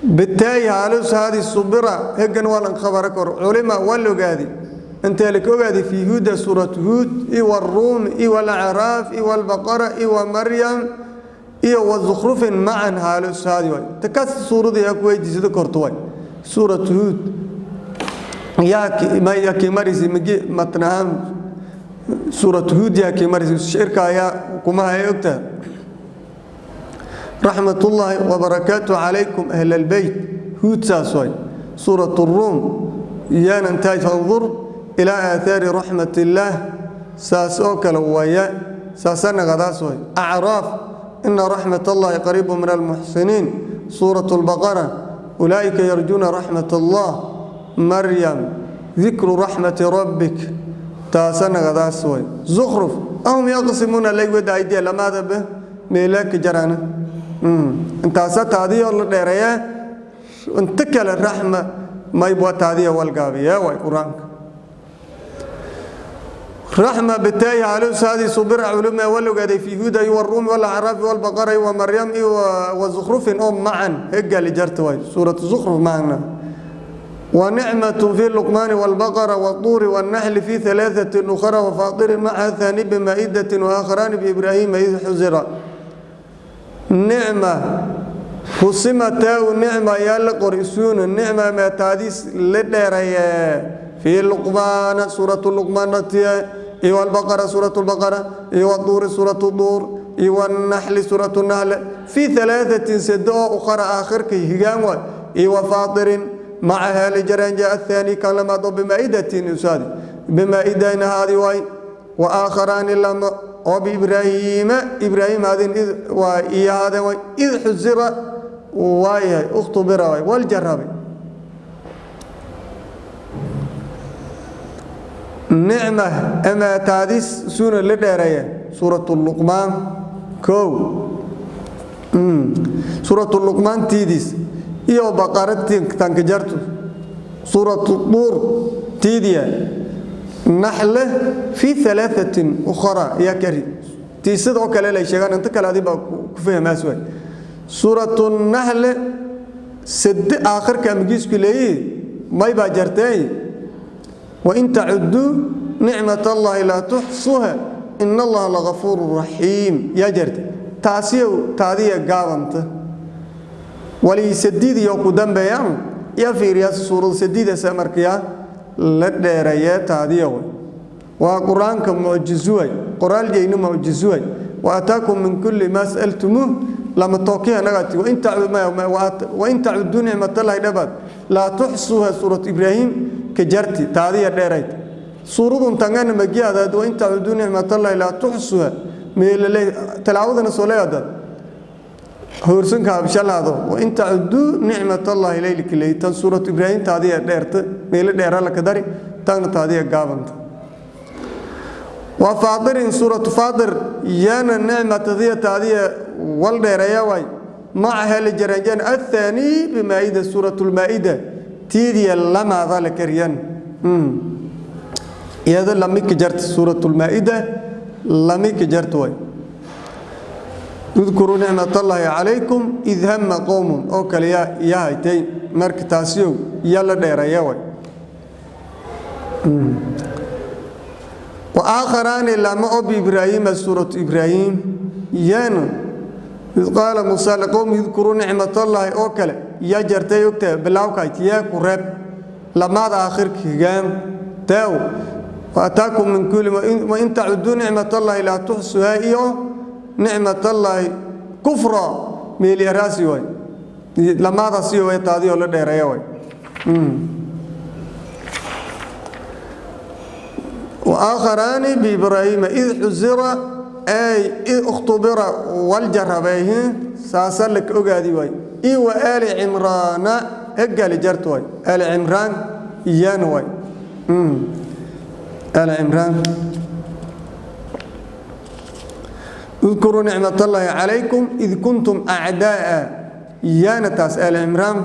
Bitaayi haalus haadi subira hegan walan khabara kor culima waa la ogaadi intee laka ogaadi fii huuda suurat Huud iyo waruum iyo walacraaf iyo walbaqara iyo wa Maryam iyo wa Zukhrufin macan haalus haadi waay. Takas suuradii yaa ku weydiisada korto waay. Suurat Huud yaa ma yaa kii marisi magi matnahaan suurat Huud yaa kii marisi shirka ayaa kuma haya ogtaha. Raxmatullaahi wabarakaatu calaykum ahla albeyt, Huud saas waay. Suurat Ruum yaana intaaj fandur ilaa aathaari raxmat illaah saas oo kale waya, saasa nagadaas waay. Acraaf ina raxmat allahi qariibu min almuxsiniin. Suurat Lbaqara ulaa'ika yarjuuna raxmat allah. Maryam dikru raxmati rabbik, taasa nagadaas way. Zukhruf ahum yaqsimuuna laywada aydiya lamaadaba meelaka jarana intaasa taadiyoo la dheereeyaa, inta kale raxma maybwa taadiya walgaabiya way. Qur-aanka raxma bitaayi halusaadi subira culuma wal ogaaday fi Huda iyo waruumi walacraafi walbaqara wa Maryam iyo wa Zukhrufin oo macan hegali jarta way. Suuratu Zukhruf macna ونعمة في اللقمان والبقرة والطور والنحل في ثلاثة أخرى وفاطر مع ثاني بمائدة وآخران بإبراهيم إذ حزر. نعمة خصمتا نعمة يا لقرئسون النعمة ما تاديس لديري في اللقمان، سورة اللقمان، إيوى البقرة، سورة البقرة، إيوى الطور، سورة الطور، إيوى النحل، سورة النحل، في ثلاثة سدوا أخرى آخر كي هجان إيوى فاطر معها لجران جاء الثاني كان لما بمائدة يسادي بمائدة هذه واي وآخران لما وبإبراهيم إبراهيم هذه وإيا هذا واي إذ حزر واي اختبر واي والجرب. نعمة أما تاديس سورة لديرية سورة اللقمان كو سورة اللقمان تيديس iyo Baqara tanka jarto suuratu Duur tiidiya Naxle fi thalathatin ukhra ya kari tii sidoo kale lay sheegaan inta kale adiba ku fahmaas way. Suuratu Naxle sad aakhirka magiisku leeyahay may baa jartay wa in ta'uddu ni'mat Allahi la tuhsuha inna Allaha laghafurur rahiim ya jartay taasiyo taadiya gaabanta wali sadiid iyo ku dambeeyaan ya fiiriya suurad sadiida markiya la dheereeya taadiya way. Waa quraanka mucjizo way, qoraal jeeyna mucjizo way. Wa ataakum min kulli ma sa'altumuh lama tookiya nagati wa in ta'udu wa in ta'udu ni'matallahi dhabad la tuhsuha. Suurat Ibrahim ka jarti taadiya dheereyd suuradun tangana magiyaada wa in ta'udu ni'matallahi la tuhsuha meelale talaawadana soo leeyahay hoorsanka habshalaado wa in ta'udu ni'matallahi laylka laytan. Suurat Ibrahim taadiya dheerta meelo dheera la ka dari taagna taadiya gaabanta wa Faadirin suuratu Faadir yana nicmatadiya taadiya wal dheereeya way maca hal jaranjan athani bimaa'ida suuratu lmaa'ida tiidiya lamaada la kariyan iyada lamika jarta suuratu lmaa'ida lamika jarta way. اذكروا نعمة الله عليكم إذ هم قوم أو كليا يا هايتي مرك تاسيو يلا دير يا وي وآخران لما أبي إبراهيم سورة إبراهيم ين إذ قال موسى لقوم اذكروا نعمة الله أو كلا يا جرتي يكتب بلاوكايت يا كرب لما آخر كيغام تاو وأتاكم من كل ما وإن تعدوا نعمة الله لا تحصوها إيوه نعمة الله كفرا ميلي راسي واي لما راسي واي تادي ولا ديريا واي. وآخران بإبراهيم إذ حزر أي إذ اختبر والجربيه ساسلك أقادي واي إي وآل عمران هقال جرت واي آل عمران إيان واي. آل عمران اذكروا نعمة الله عليكم إذ كنتم أعداء يانا تاس آل عمران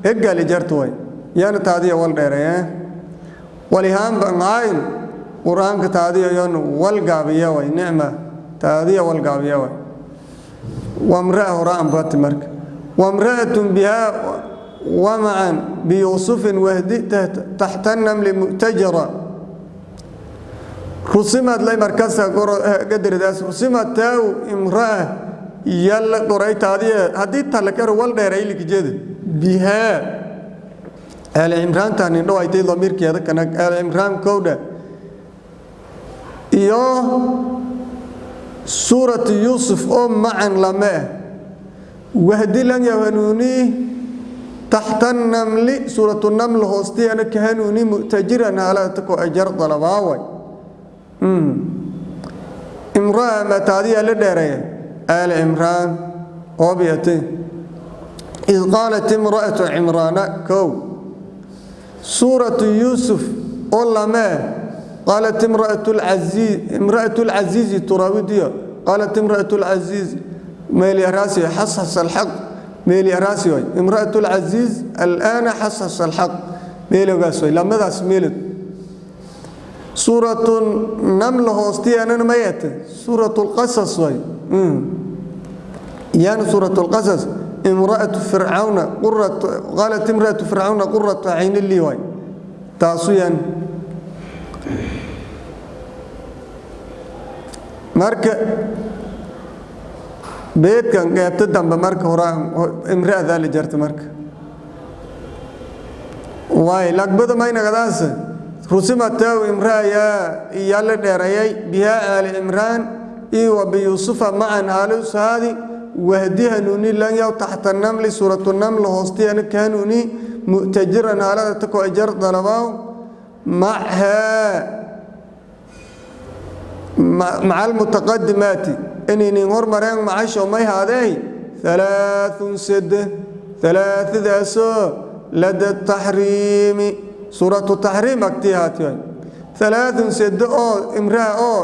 هقال جرت واي يانا تادية والديريا ولهان بأنعين قرآنك تادية ين والقابية واي نعمة تادية والقابية واي. وامرأة راء بات مرك وامرأة بها Wamacan biyuusufin wahdi taxta namli mu'tajara. Rusimad lay markaasa gadaridaas rusimad taaw imraa yalla qoray taadiye haddii talakaro wal dheeray likijeeda bihaa aali Cimraan tani dhawaaytay damiirkeeda kana Aali Cimraan kowdha iyo suuratu Yuusuf oo macan lame wahdi lan yahanuuni taxta namli, suuratu naml hoostiyana ka hanuuni, mu'tajiran haalata ko ajar dalabaaway. Imraa mataadiya la dheereeya Aali Cimraan oobiyate id qaalat imra'atu Cimraana kow, suuratu Yuusuf oo lamee qaalat imra'atu lcasiiz, imra'atu lcasiizi turaawidiyo qaalat imra'atu lcasiiz meelyaraasi xashas alxaq meelyaraasi way imra'atu lcasiiz alaana xashas alxaq meelogaas way lamadaas meelod. Suuratu naml hoostiyaanana mayate suuratu lqasas way yaana suuratu lqasas imra'atu fircawna qurat qaalat imra'atu fircawna quratu cayni lii way taasu yaan. Marka beedkan qeybta dambe marka hore imra'adaa la jarta marka waay lagbada maynagadaas rusimataw imra'ayaa iyaa la dheereeyay bihaa Aali Cimraan iyo wa biyuusufa macan haalusahaadi wahdi hanuuni lan yaw taxta namli, suuratu naml hoostiyana ka hanuuni, mu'tajiran haalada tako ajar dalabaaw machaa maca almutaqadimaati inaynin hormareen macasho may haadee alaaun sade alaatadaasoo lada taxriimi, suuratu taxriim agtii haati alaaun sade oo imraa oo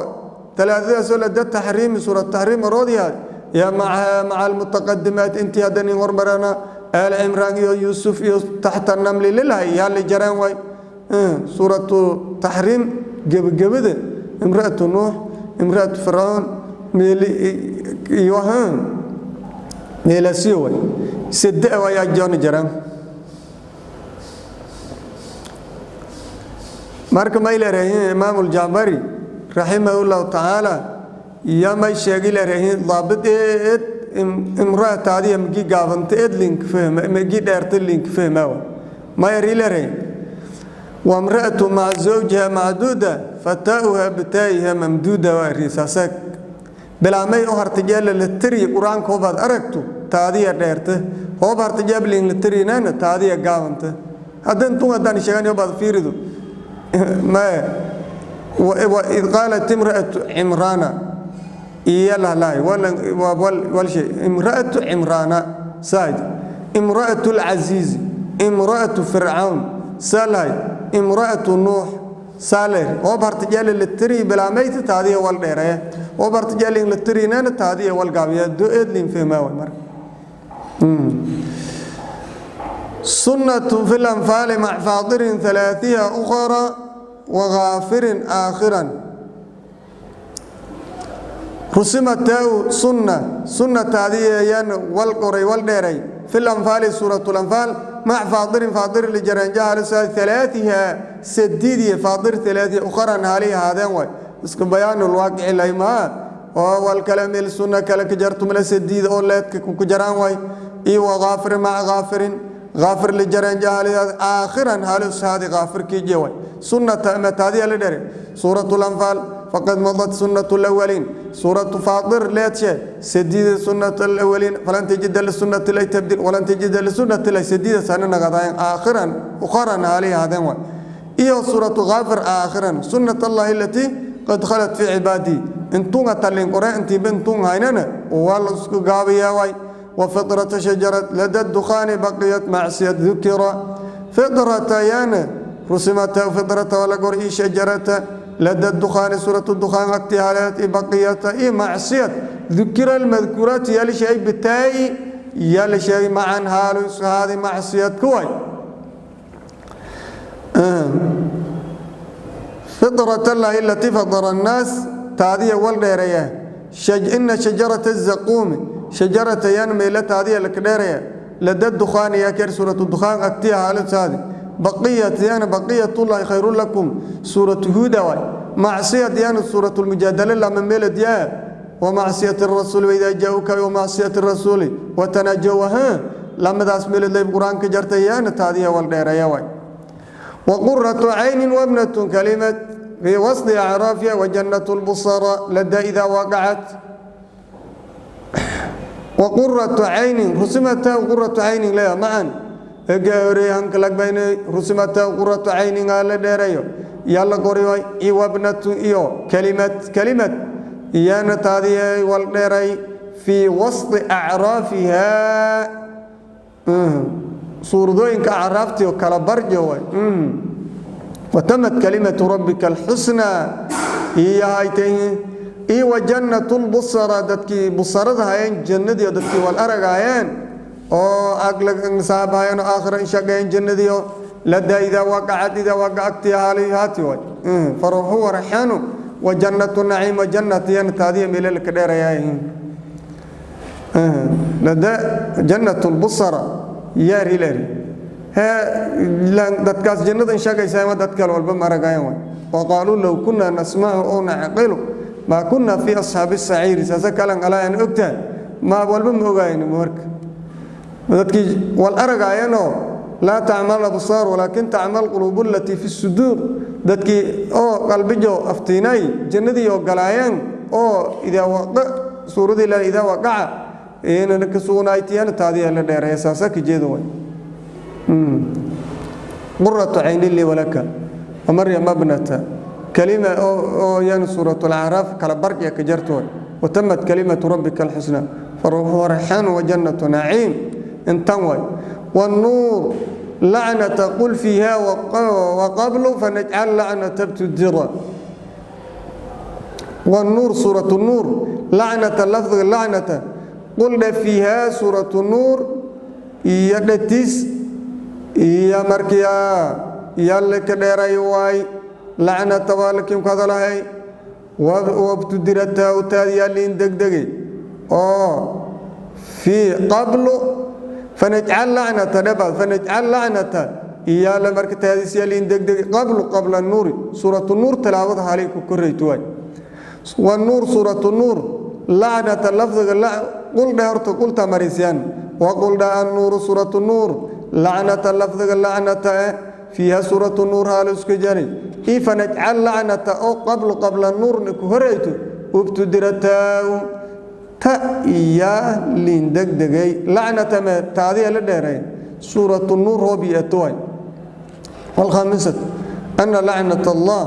alaatadaasoo lada taxriimi, suuratu taxriim aroodii haat yaa macaha maca almutaqadimaat intii haddanin hormarana Aal Cimraan iyo Yuusuf iyo taxta namli lilahay yaa la jareen way suuratu taxriim gebagabada imra'atu Nuux, imra'atu Fircoon iyo meelasiyo way sade ayaa jooni jareen. Marka may leeyihiin Imaam Jacbari raximahullahu tacaala iyo may sheegi leeyihiin daabit eed imra'ataadiya migi gaabanta eed link fahma migi dheerta link fahma ma yari leeyihiin wamra'atu maca zawjiha macduuda fataa'uha bitaa'iha mamduuda waa riisaasaag bilaamay u hartajeela la tiriy qur-aanka hoobaad aragto taadiya dheerta hoob hartajeeblin la tirinaana taadiya gaabanta haddan tun haddaan sheegan hobaad fiirido maya id qaalat imra'atu Cimraana iyo lahlaay wal shay imra'atu Cimraana said imra'atu lcasiizi imra'atu Fircawn salahay imra'atu Nuux saler hoob hartajeela la tiriy bilaamayta taadiya wal dheereeya hoob hartajeelin la tirinaana taadiya wal gaabiya do-eedlin fahmaa way. Marka sunnatu fi lanfaali mac faadirin alaaiha ukhra wagaafirin aakhiran rusimatau sunna sunna taadiyeeyaan wal qoray wal dheeray fi lanfaali, suuratu lanfaal, mac faadirin faadir lijaranjahalsa alaaiha sadiidiye faadir alaaiha ukharan haali ahaadeen way isku bayaanulwaaqici laymaa oo wal kale meel sunna kale ka jartumla sadiid oo leedka ku jaraan way iyo wagaafirin maca gaafirin gaafir lijaranjahalidaad aakhiran halisuhaadi gaafirkii jeway sunnata ama taadiya la dheray suuratu lanfaal faqad madat sunnatu lawaliin suuratu Faadir leedshe sadiida sunnat alawaliin falan tajida lisunnati lay tabdiil walan tajida lisunnati lay sadiida sana nagadaayeen aakhiran ukharan haali ahaadeen way iyo suuratu Gaafir aakhiran sunnat Allahi alatii qad khalat fii cibaadii intunga talin qore intiiba intun haynana waa la isku gaabiyaa way وفطرة شجرة لدى الدخان بقيت معصية ذكر فطرة يانا رسمت فطرة ولا قرئ شجرة لدى الدخان، سورة الدخان اقتهالات بقية إيه معصية ذكر المذكورات يالي شيء بتاي يالي شيء معا هالو هذه معصية كوي فطرة الله التي فطر الناس تادية والديرية إن شجرة الزقوم شجرة ينمي لتادية لكديرية. Lada dukhaan yaa kari suuratu dukhaan agtiya haaladaadi. Baqiyat yaana baqiyatullaahi khayrun lakum, suuratu huuda waay. Macsiyat yaana suuratu lmujaadala lama meelad yaa wamacsiyati rasuuli waidaa jaa-uka wamacsiyati rasuuli watanaajawaha lamadaas meelad layb qur-aanka jarta yaana taadiya wal dheereeya waay. Waquratu caynin wabnatun kalimat fii wasdi acraafiha wajannatu lbusara lada idaa waqacat. Waquratu caynin rusimata quratu caynin leeya macan egahoreehanka lagbayne rusimata quratu caynin aa la dheerayo yaa la qori waay. Iwabnatu iyo kalimad kalimad iyaana taadiye wal dheeray fii wasdi acraafihaa suuradooyinka acraaftiio kala barjo waay. Watamad kalimatu rabbika alxusnaa iyo haytay iyo wajannatu lbusara dadkii busarada hayeen jannadiio dadkii wal aragaayeen oo aglasaabahayeen oo aakhira in shaqeeyeen jannadiio ladaa idaa waqacad idaa waqacagti haali haati waay. Faruuxu waraxanu wajannatu naciim wajannatiyana taadiya meelala ka dheerayaay lada jannatu lbusara yaari leri hee dadkaas jannada in shaqaysaa ma dad kale walba ma aragaayeen waay. Waqaaluu low kunaa nasmacu oo nacqilu maa kunaa fii asxaabi saciiri saase kalan alaan ogtahay ma walba ma ogaayn marka dadkii wal aragaayeenoo laa tacmal absaar walaakin tacmal quluubu alatii fi suduur dadkii oo qalbijo aftiinay jannadii oo galaayeen oo idaa waqa suuradii ilaa idaa waqaca inana ka sugnaaytiyana taadiya la dheereeya saasa ka jeeda way. Quratu cayni lii walaka wamaryam abnata kalima oo yan suuratu alacraaf kala barqiya ka jarto way. Watamad kalimatu rabbika alxusna faruuxu warxan wajannatu naciim intan way. والنور لعنة قل فيها وقبل فنجعل لعنة ابتدرا. والنور سورة النور لعنة لفظ لعنة قل فيها سورة النور يدتس يا مركيا يا لك ديراي واي لعنة والكم كذا لهي وابتدرتا وتاديا لين دقدقي او في قبل فنجعل لعنة نبا فنجعل لعنة يا لمرك تاديس يا لين دقدقي قبل قبل النور سورة النور تلاوتها عليك كريتواي. والنور سورة النور لعنة لفظ قل ده قل تمريسيان وقل ده النور سورة النور لعنة لفظ لعنة فيها سورة النور هالسكجاني إيه فنجعل لعنة أو قبل قبل النور نكهريت وابتدرتاو تا يا لين دق دقي لعنة ما تعذيه لديرين سورة النور هو بيأتوي. والخامسة أن لعنة الله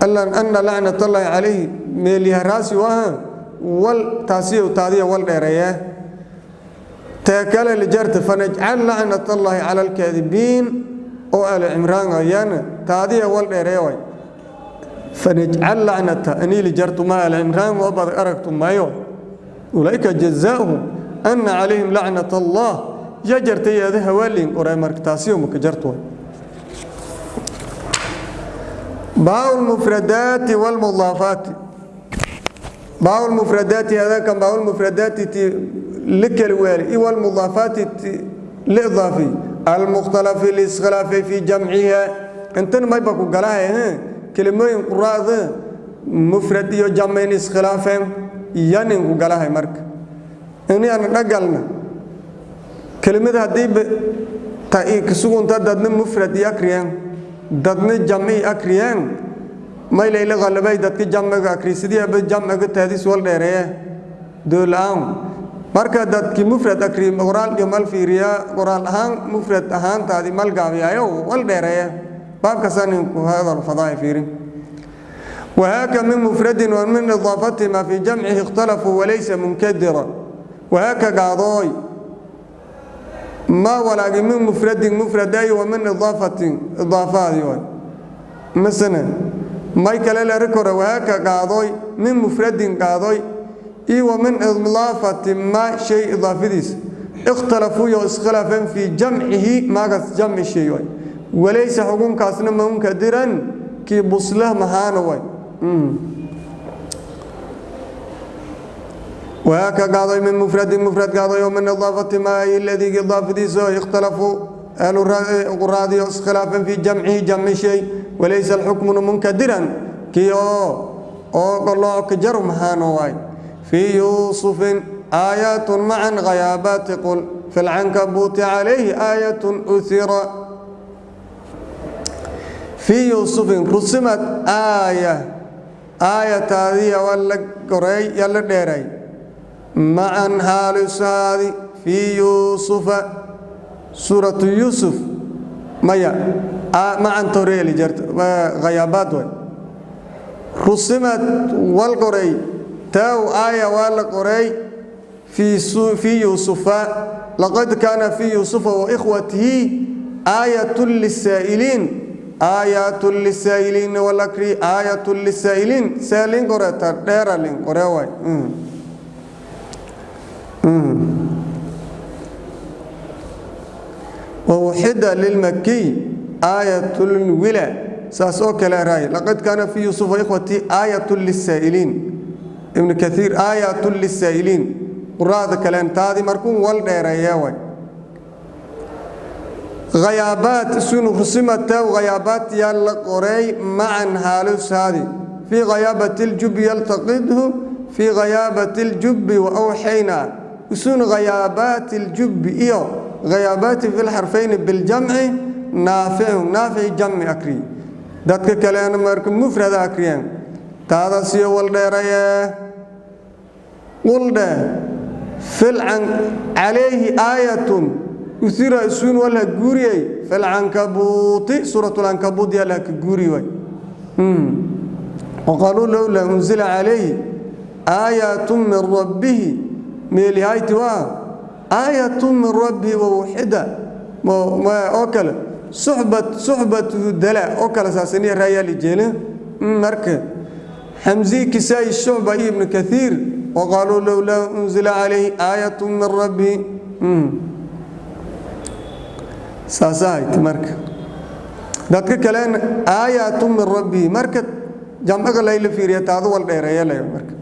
أن لعنة الله عليه ميليها راسي وها والتاسية وتعذيه والديرية تاكل لجرت فنجعل لعنة الله على الكاذبين oo آل عمران ayana taadiya wal dheereey فنجعل لعنة أني لجرت ما آل عمران وبر أركت مايو أولئك جزاؤهم أن عليهم لعنة الله يجرت يا ذا هوالين قرأ مركتاسيو مكجرتوا. باء المفردات والمضافات. باء المفردات هذا كان باء المفردات لك الوالي والمضافات لإضافي المختلف الإسخلاف في جمعها انتن ما يبقوا قلاها كلمين قراءة مفرد يو جمعين إسخلافين يانين قلاها مرك إني أنا نقلنا كلمة هذه تأيك سقون تددن مفرد يكريان ددن جمعي أكريان ما إلى إلى غالبا ددك جمع أكري سيدي أبي جمع تهدي سؤال ديريه دولان marka dadki mufrad akri qoraal iyo mal fiiriya qoraal ahaan mufrad ahaan taadi mal gaabiyayo wal dheereeya baabka saninku hada fadaay fiirin. وهاك من مفرد ومن إضافته ما في جمعه اختلفوا وليس منكدرا. وهاك قاضي ما ولا من مفرد مفرد أي ومن إضافة إضافات مثلا ما يكلل ركور. وهاك قاضي من مفرد قاضي إي ومن إضافة ما شيء إضافي اختلفوا يسخلفا في جمعه ما قص جمع شيء وليس حكم كاسنا منكدرا كي بصله مهانوي. Waa ka qaaday min mufradin, mufrad qaaday oo min idaafati maa aladii idaafadiisa ikhtalafuu ahlu quraadiyo iskhilaafan fii jamcihi, jamci shay. Walaysa alxukmu munkadiran, kii oo qolooc ka jaru mahaano waay. Fii Yuusufin aayaatun macan khayaabaati, qul fi lcankabuuti calayhi aayatun uhira. Fii Yuusufin rusimad aaya, aayataadiya waa la goray, yaa la dheeray, macan haalisaadi fii Yuusufa, suuratu Yuusuf. Maya, macan toreeli jarta khayaabaad way. Rusimad wal qoray taaw aaya, waa la qoray fii Yuusufa. Laqad kaana fii Yuusufa wa ikhwatihi aayatun lisaa'iliin, aayaatun lisaa'iliin walakri aayatun lisaa'iliin saaliin qoreta dheeralin qore waay. Wawxida lilmakiy aayatulwila, saas oo kale raay. Laqad kaana fii Yuusufa ikhwatihi aayatun lisaa'iliin, Ibnu Kaiir aayatun lisaa'iliin, quraada kaleen taadi markuun wal dheereeye way. Khayaabaat sunu rusimataw khayaabaat yaa la qoray macan haalusaadi fii khayaabati ljubi yaltaqidhu fii khayaabati اljubbi wa awxaynaa usun khayaabaati اljubbi iyo khayaabaati fi lxarfayni biljamci. Naaficu, naafici jamci akri, dadka kalena marka mufrada akriyeen, taadasiyo wal dheeraye. Qul dheh filcan calayhi aayatun usira isuun walha guuriyey filcankabuuti, suuratulcankabuut yaa laha ka guuri waay. Waqaaluu lowlaa unzila calayhi aayatun min rabbihi, meelihayti waa aayatun min rabbihi wawxida oo kale suxbat suxbatu dala oo kale saasaniya raayaali jeelin. Marka Xamzi, Kisaai, Shucba iyo Ibnu Kaiir waqaaluu lowlaa unzila calayhi aayatun min rabbihi, saasahayti. Marka dadka kalena aayaatun min rabbihi, marka jamciga layla fiiriya taadu wal dheereeya lay. Marka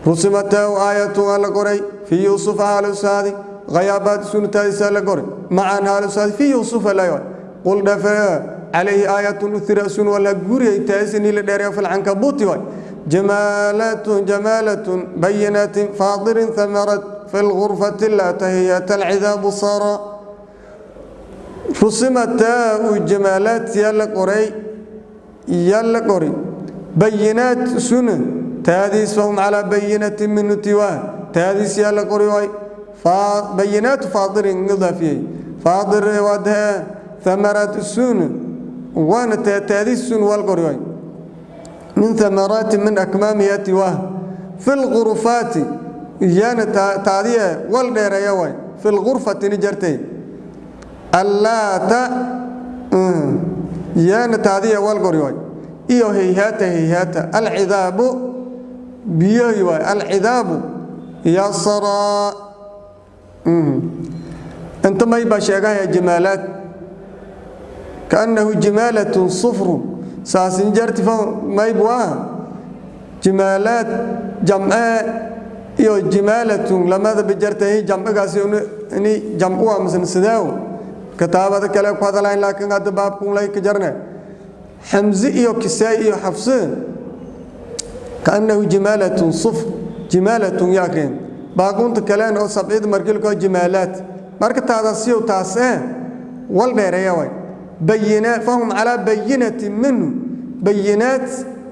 rusimataw aayatun waa la qoray fii Yuusufa haalusaadi, khayaabaat suntaadisaa la qoray macan haalusaadi fii Yuusufa lay. Qul dhafe calayhi aayatun uthira sun wala guuriyay taasini la dheereeyo fil cankabuuti waay. Jamaalatun, jamaalatun bayinatin faadirin thamarat fi lghurfati laa tahiyata alcidaabu sara. Rusimataa jamaalaat yaa la qoray, yaa la qori bayinaat suna taadiis fahum calaa bayinatin minhu tiwaa taadiis yaa la qori waay. Bayinaatu faadirin idaafiyey faadir waadee thamaraat suna waana taadiis sun wal qori waay. Min thamaraati min akmaamiha tiwaa fi lgurufaati yaana taadiye wal dheereeya waay. Fi lgurfatini jartay allaata yaana taadiya wal qori waay. Iyo hayhaata hayhaata alcidaabu biyahi waay, alcidaabu yasaraa. Inta may baa sheegahaya jamaalaad kaannahu jimaalatun sufru saasin jarti mayb waa jimaalaad jamcee iyo jimaalatun lamada bijartay jamcigaasi ini jamcu waa masan sidaaw kitaabada kale ku hadalayn, laakiin hadda baabkun lay ka jarne. Xamzi iyo Kisaai iyo Xafse kaannahu jimaalatun sufr jimaalatun yaakeen, baaquunta kaleen oo sabciid markilkoo jimaalaad. Marka taadasiyow taas ee wal dheereeya waay. Bayina fahum calaa bayinatin minhu, bayinaat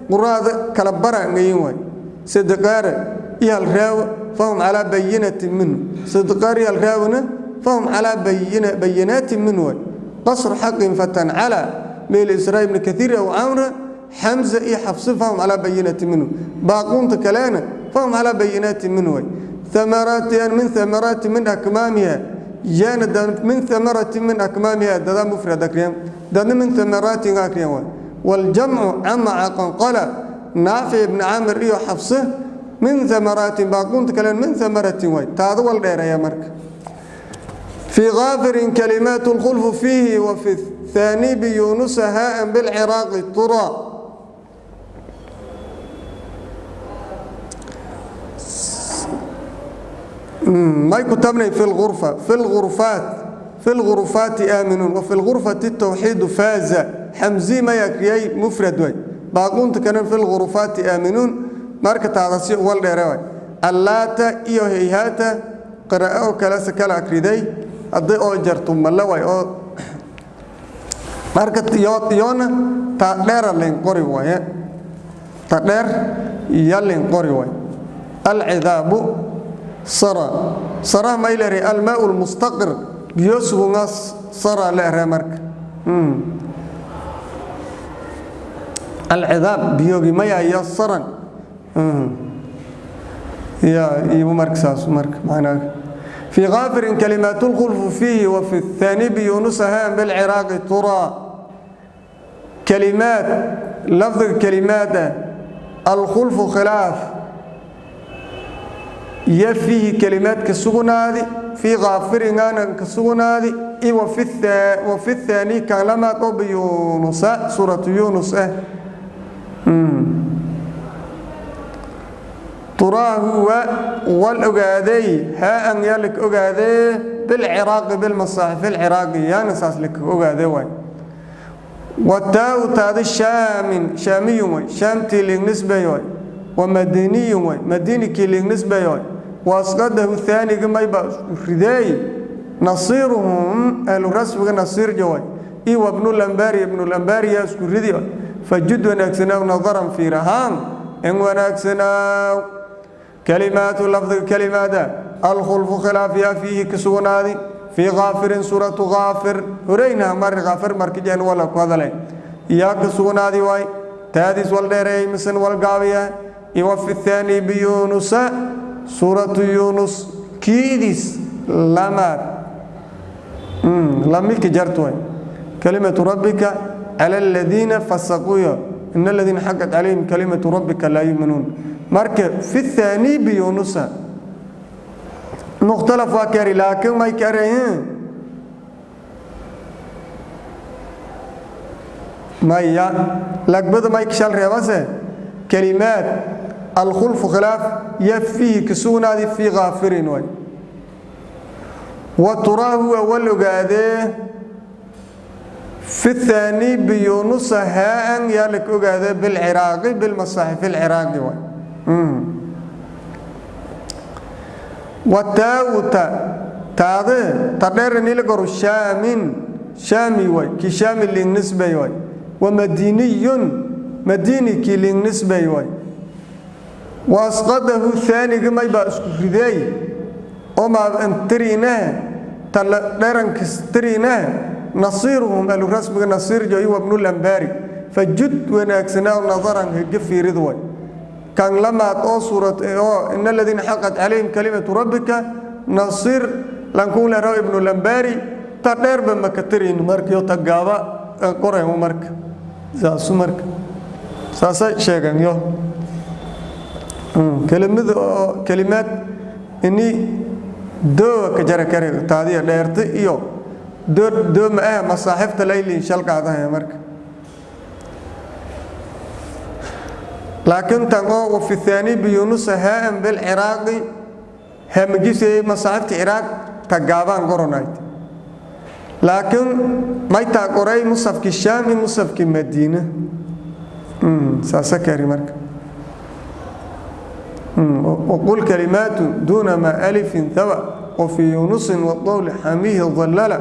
quraada kala bara ngayin waay. Sidqaare iyo halraawo fahum calaa bayinatin minhu, sidqaar iyo halraawona fahum calaa bayinaatin minhu waay. Qasru xaqin fatan calaa meel Israa Ibni Kaiir aw Camra, Xamza iyo Xafsi fahum calaa bayinatin minhu, baaquunta kalena fahum calaa bayinaatin minhu waay. Thamaraati min thamaraati min akmaamiha yaana min thamaratin min akmaamiha dada mufrad akriyam, dadna min thamaraatin akriyam waay. Waljamcu camaca qanqala Naafic ibni Caamir iyo Xafse min thamaraatin, baaquunta kalena min thamaratin waay, taada wal dheereeya. Marka في غافر كلمات الخلف فيه وفي الثاني بيونس هاء بالعراق ترى. May ku tabnay fi lghurfa, fi lghurfaat, fi lghurufaati aaminuun wa fi lghurfati tawxiidu faaza. Xamzi may akriyay mufrad way, baaquunta kanan fi lghurufaati aaminuun. Marka taadasi wal dheere way. Allaata iyo hayhaata qiraa'o oo kale se kala akriday hadday oo jarto malla way oo. Marka yoona ta dheera leen qori waaye, ta dheer iyo leen qori waaye. Alcidaabu sara, sara may leeray almaau lmustaqir, biyo sugunga sara leere. Marka alcidaab biyogi maya iyo saran ya iyo marka saas. Marka macnaa في غافر كلمات الخلف فيه وفي الثاني بيونس هام بالعراق ترى. كلمات، لفظ كلمات الخلف خلاف يفيه كلمات كسغنادي في غافر أنا كسغنادي، وفي الثاني كلمات بيونس، سورة يونس. ترى هو والأغادي ها أن يلك أغادي بالعراق بالمصاحف العراقية نساس لك أغادي واي. والتاء تاد شام، شامي واي، شامتي للنسبة واي، ومديني واي، مديني كي للنسبة واي. وأسقده الثاني كما يبقى رداي نصيرهم أهل الرسم نصير جواي إي وابن الأنباري، ابن الأنباري يسكر ردي. فجد ونكسناو نظرا في رهان إن ونكسناو. كلمات، لفظ كلمات الخلف خلاف فيه كسونادي في غافر، سورة غافر هرينا مر غافر مركجين ولا كذلك يا كسونادي واي تاديس والديري مسن والقاوية. وفي الثاني بيونس، سورة يونس كيديس لما لم يكجرت واي. كلمة ربك على الذين فسقوا إن الذين حقت عليهم كلمة ربك لا يؤمنون. مركب في الثاني بيونس مختلف وكاري لكن ما يكارين ما يا لقبض ما يكشل ريواسه. كلمات الخلف خلاف يفيه كسونا دي في غافر واي. وتراه أول قاده في الثاني بيونس هاء يالك أقاده بالعراقي بالمصاحف العراقي واي. والتاء تاده تدير نيلقر شام، شامي واي، كي شامي للنسبة واي، ومديني مديني كي للنسبة واي. وأسقطه الثاني كما يبقى اسكفداي وما انتريناه تديرن كستريناه نصيرهم الرسم نصير جاي وابن الأنباري. فجد وناكسناه نظرا هجف رضوي كان لما صورة إن الذين حقت عليهم كلمة ربك نصير لنكون له ابن الأنباري تدير بما كترين مرك يتجابا قرأ مرك زاسو مرك ساسا شيئا يو كلمة كلمات إني دو كجرا كري تادية ديرت إيو دو دو ما مصاحف تلايلي إن شاء الله قاعدة يا مرك. لكن تنقو وفي الثاني بيونس هاء بالعراقي هم جيسي مصاحف العراق تجابان قرنايت. لكن ما يتقرأي مصحف الشام مصحف المدينة ساسكري مرك. وقل كلمات دون ما ألف ثوى وفي يونس والطول حميه ظللا.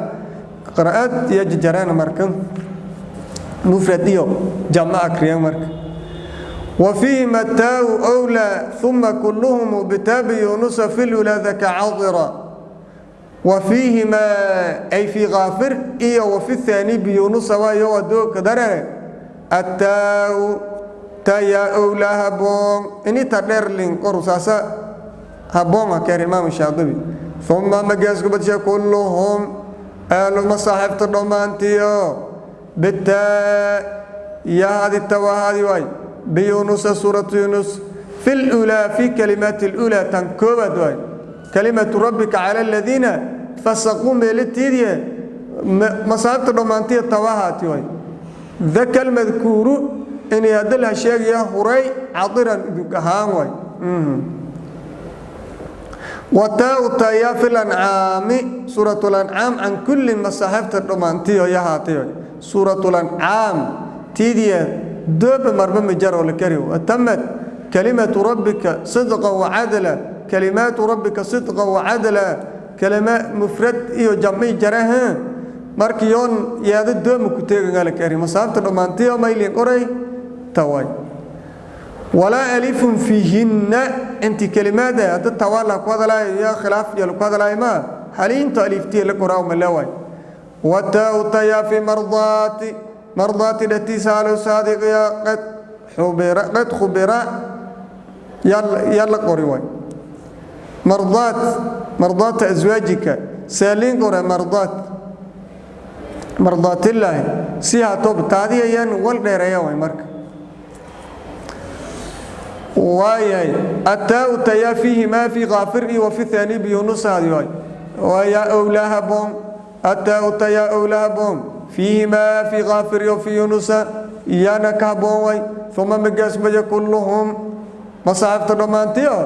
قراءات يجران مركن مفرد إيو جماعة كريان مرك. وفيه متاء أولى ثم كلهم بتاب يونس في الأولى ذاك عاطرا. وفيهما أي في غافر إيه وفي الثاني بيونس ويو دوك درر التاء تايا أولى هبون إني تدير لين قرصاصة هبون كريم الشاطبي. ثم مجاز كبتش كلهم أهل المصاحف تضمانتيو بالتاء يا هذه التوا هذه واي بيونس سورة يونس في الأولى في كلمات الأولى تنكوبت واي كلمة ربك على الذين فسقوا ميلتيديا مصاحف تضمانتيو تواهاتي واي ذاك المذكور إن يدلها شيء يا هري عطرا هان واي. Wataa tayaa fi lancaami, suurat lancaam, can kulli masaaxiifta dhammaantiyo yahaatayo. Suurat lancaam tiidiya dooba marba majar oo la kariyo. Watamad kalimatu rabbika sidqa wacadla, kalimaatu rabbika sidqa wacadla, kalima mufrad iyo jamci jaraha markii yoon yaada dooma ku teegaga la kari. Masaafta dhammaantiyo maylin qoray taway. Walaa alifun fiihinna inti kalimaada hadda tawaala ku hadalaayo yaa khilaaf iyo ku hadalaayo ma haliinto aliftiya la qoraa ma leeway. Wataa tayaa fi mardaati, mardaati dhatiisa halo saadiqiya qad xubira, qad khubira yaa la qori waay. Mardaat, mardaata aswaajika saaliin qore, mardaat mardaatillaahi si hatoob taadiyayaan wal dheereeya waay. Marka waayahay ataa tayaa fiihi maa fi kaafir iyo wa fi thani biyunusaadi waay. Waayaa owlaha boon ataa tayaa owlaha boon fiihi maa fi kaafir iyo fi yunusa iyana ka haboon way. Uma migaasmaya kulluhum masaxafta dhammaantiyo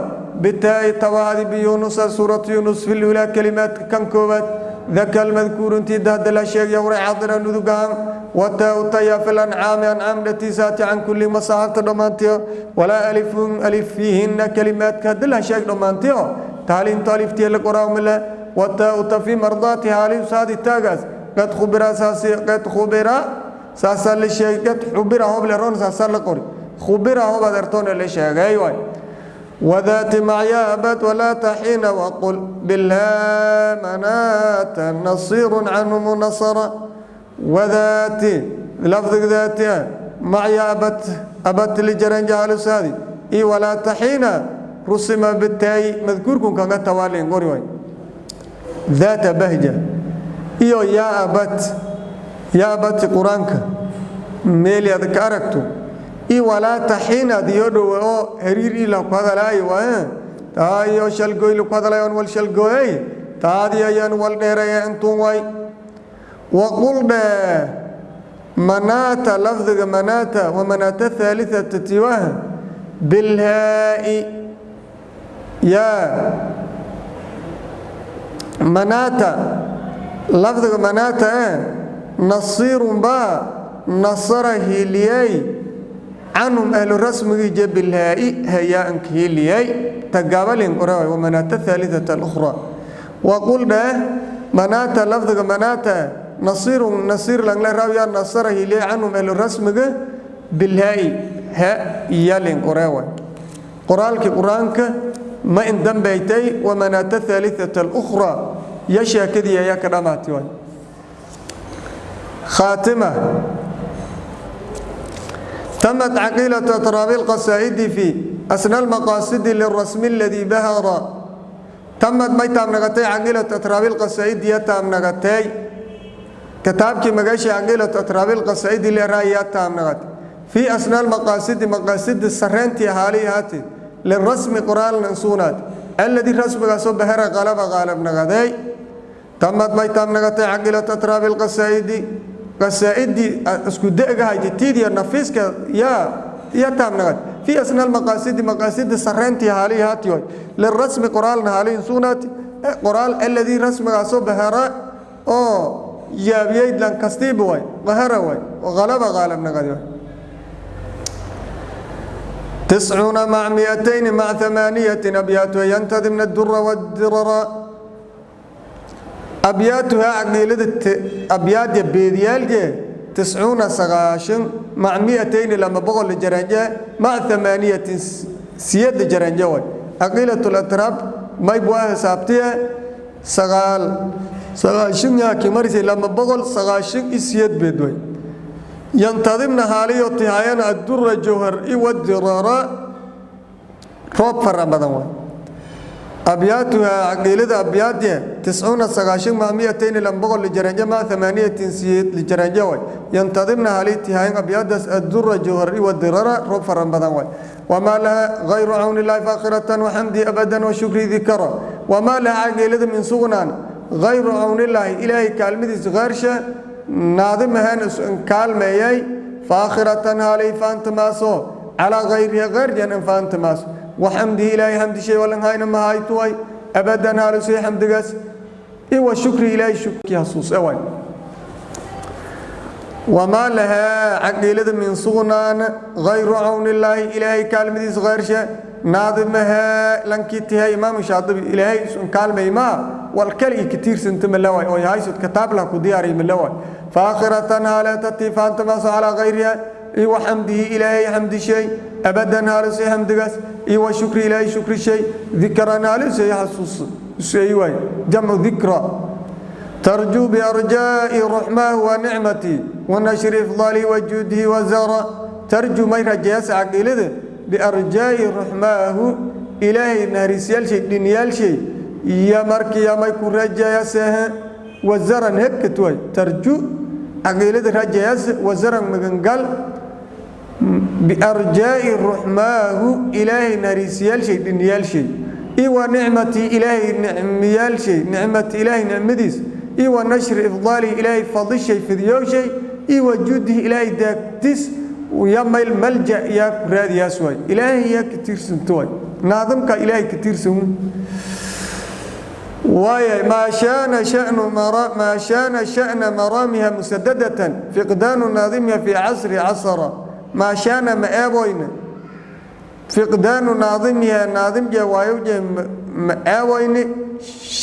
bitaa'i tawaadi biyunusa, suuratu Yunus, fi lulaa kalimaadka kan koowaad daka almadkuuru intii dahda la sheegaya waray cadira nudugahan. Wataa tayaa fi lancaami, ancaam dhatiisaati, can kulli masaxafta dhammaantiyo. Walaa alifun alif fiihinna kalimaadka hadda la sheeg dhammaantiyo taaliinto aliftiya la qoraamale. Wataa ta fi mardaati haalisaadi taagaas qad khubira saasi, qad khubira saasaa la sheegay, qad xubira hoble ron saasaa la qori, khubira hobaad ertoona la sheegay waay. وذات معيابت ولا تحين وقل بالها منات نصير عنهم نصر. وذات لفظ ذات معيابت أبت لجرن جهل سادي إي ولا تحين رسم بالتاي مذكوركم كان توالي قري ذات بهجة إيو يا أبت، يا أبت قرانك ميلي أذكركتو i walaa taxiina diyo dhowe oo hariir ila ku hadalaayo waaye taa iyo shalgooy laku hadalayo wal shalgooyay taadii ayaan wal dheeraya intuun way. Waqul dheh manaata lafdiga manaata wa manaata thaalithata tiwaha bilhaa'i yaa manaata lafdiga manaata nasiirun baa nasara hiiliyey canhum ahlu rasmigii je bilhaa'i hayaanka hiiliyey tagaabalin qore wa manaata thaalithata alukhra. Waqul dheh manaata lafdiga manaata nasiirun nasiir langle raawyaa nasara hiiliyey canhum ahlu rasmiga bilhaa'i ha iyalin qore waay. Qoraalkii Qur-aanka ma in dambaytay wa manaata thaalithata alukhra ya sheekadii ayaa ka dhamaatay waay. Khaatima. تمت عقيلة أطراف القصائد في أسنى المقاصد للرسم الذي بهر. تمت ما تام نغتي عقيلة أطراف القصائد يا تام نغتي كتابك مغاشي عقيلة أطراف القصائد اللي رأي تام نغتي في أسنى المقاصد، مقاصد السرنتي هالي هاتي، للرسم قرآن نسونات الذي رسم غصب بهر غلب غالب نغتي. تمت ما تام نغتي عقيلة أطراف القصائد، قصائدي اسكو دغه هاي تيدي نفسك يا تام نغت في أثناء المقاصد، مقاصد سرنتي هالي هاتي للرسم قرآن هالي سونات قرآن الذي رسم غصب بهر او يا بيد لان كستيب واي ظهر واي وغلب غالب نغدي. 90 مع 200 مع 8 أبيات ينتظم الدر والدرر. أبياتها عقيلة أبيات بيديالج 90 سغاشن مع 200 لما بغل الجرنجة مع 8 سيد الجرنجة. عقيلة الأتراب ما يبواها سابتية سغال سغاشن يا كمرسي لما بغل سغاشن سيد بيدوي ينتظمنا هالي وتهاينا الدر الجوهر والدرارة روب فرمضان. أبياتها عقيلة أبياتها 90 سغاشن مع 200 لما بغل لجرنجة مع 8 سيد لجرنجة ينتظمنا هالي تهاين أبيات الدر الجوهر والدرارة روب فرمضان. وما لها غير عون الله فاخرة وحمدي أبدا وشكري ذكرى. وما لها عقيلة من سغنان غير عون الله إلهي كالمدي غيرشة ناظمها كالميي فاخرة هالي فانت ماسو على غيرها غير جن فانت ماسو وحمده إلهي حمد شيء ولا هاي ما هاي توي. Abadan haalusay xamdigaas iwa shukri Ilaahay shukri hasuus waay. Wamaa lahaa caqiilada min sugnaan hayru cawnillaahi, Ilaahay kaalmadiis hayrshe. Naadimahaa lankii tihay Imaamu Shaadibi, Ilaahay isun kaalmay maa wal kale i katiirsanta malawaay oo haysud kitaab lah ku diyaariy malawaay. Faakhiratan haaleetati faantamaaso calaa hayriha iwa xamdihi, Ilaahay xamdi shay. Abadan haalusay xamdigaas iwa shukri, Ilaahay shukri shay. Dikran haalusay xasuus shay waay, jamcu dikra. ترجو بأرجاء رحماه ونعمتي ونشر إفضاله وجوده وزرا. ترجو ما رجاس عقيلده بأرجاء رحماه، إلهي نهرسيال شيء دنيال شيء يا مركي يا ما يكون رجاياسه وزرا هكتوي. ترجو عقيلده رجاياس وزرا مغنقل بأرجاء رحماه، إلهي نهرسيال شيء دنيال شيء إيوا نعمتي، إلهي نعميال شيء، نعمة إلهي نعمديس، إيوا نشر إفضالي، إلهي فضل شيء فديو شيء، إيوا جوده، إلهي داكتس ويا ميل ملجأ يا كراد يا سواي. إلهي يا كتير سنتواي ناظمك إلهي كتير سن واي. ما شان شأن مرامها مسددة فقدان ناظمها في عصر عصر. ما شان مآبوين فقدان ناظمها، ناظم جوايو مآبوين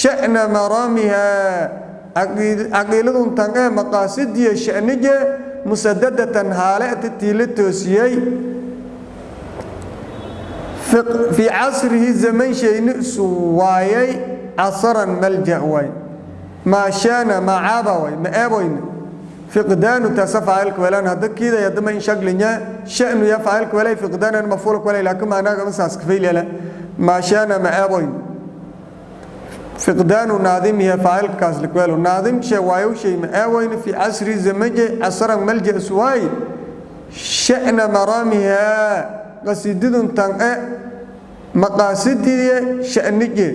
شأن مرامها، caqiiladun tan ee maqaasidiyo sha'nije musadadatan haale tii la toosiyey fii casrihi zaman shayni isu waayay casaran malja waay. Maa shaana macaaba waay ma eeboyne fiqdaanu taasa faacilka welaan hadda kiidaya dama in shaglinya sha'nu ya faacilka welay fiqdaanan maf'uulka welay, laakiin maanaaga masaas kafaylela. Maa shaana ma eeboyne fiqdaanu naadimiha faacilkaas likwelo naadim shay waayo shay ma eeboyne fi casri zamaje casaran malja iswaay sha'na maraamiha qasiidadun tan e maqaasidiye sha'nije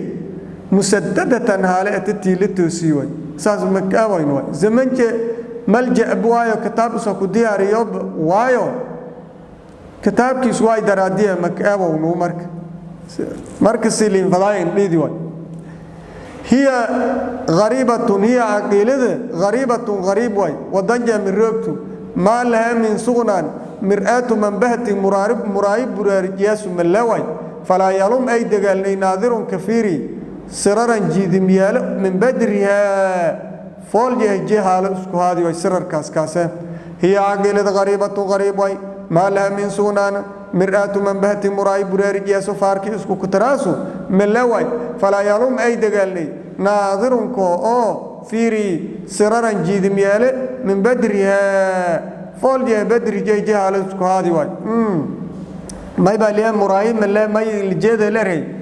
musadadatan haale atatii la toosii waay saas makaawayn waay zamanje malja waayo kitaab usoo ku diyaariyo waayo kitaabkiis waay daraadiya makaawownu marka siliin fadaayin dhiidi waay. Hiya غريبة، هي عقيلة غريبة، غريب واي ودنجا من روكتو. ما لها من سغنان مرآة منبهة مرارب مرايب برارجياس من لواي. فلا يلوم أي دقال ناظر كفيري سررا جيدميال من بدرها فول جه جهال اسكو هذه واي سرر كاس كاسه. هي عقيلة غريبة، غريب واي. ما لها من سغنان مرآة منبهة مرايب برارجياس فاركي اسكو كتراسو من لواي. فلا يلوم أي دقال ناظر كو أو فيري سررا جيدميال من بدرها فول جه بدر جه جهال اسكو هذه واي ما يبقى ليها مرايب من لا ما الجيدة لري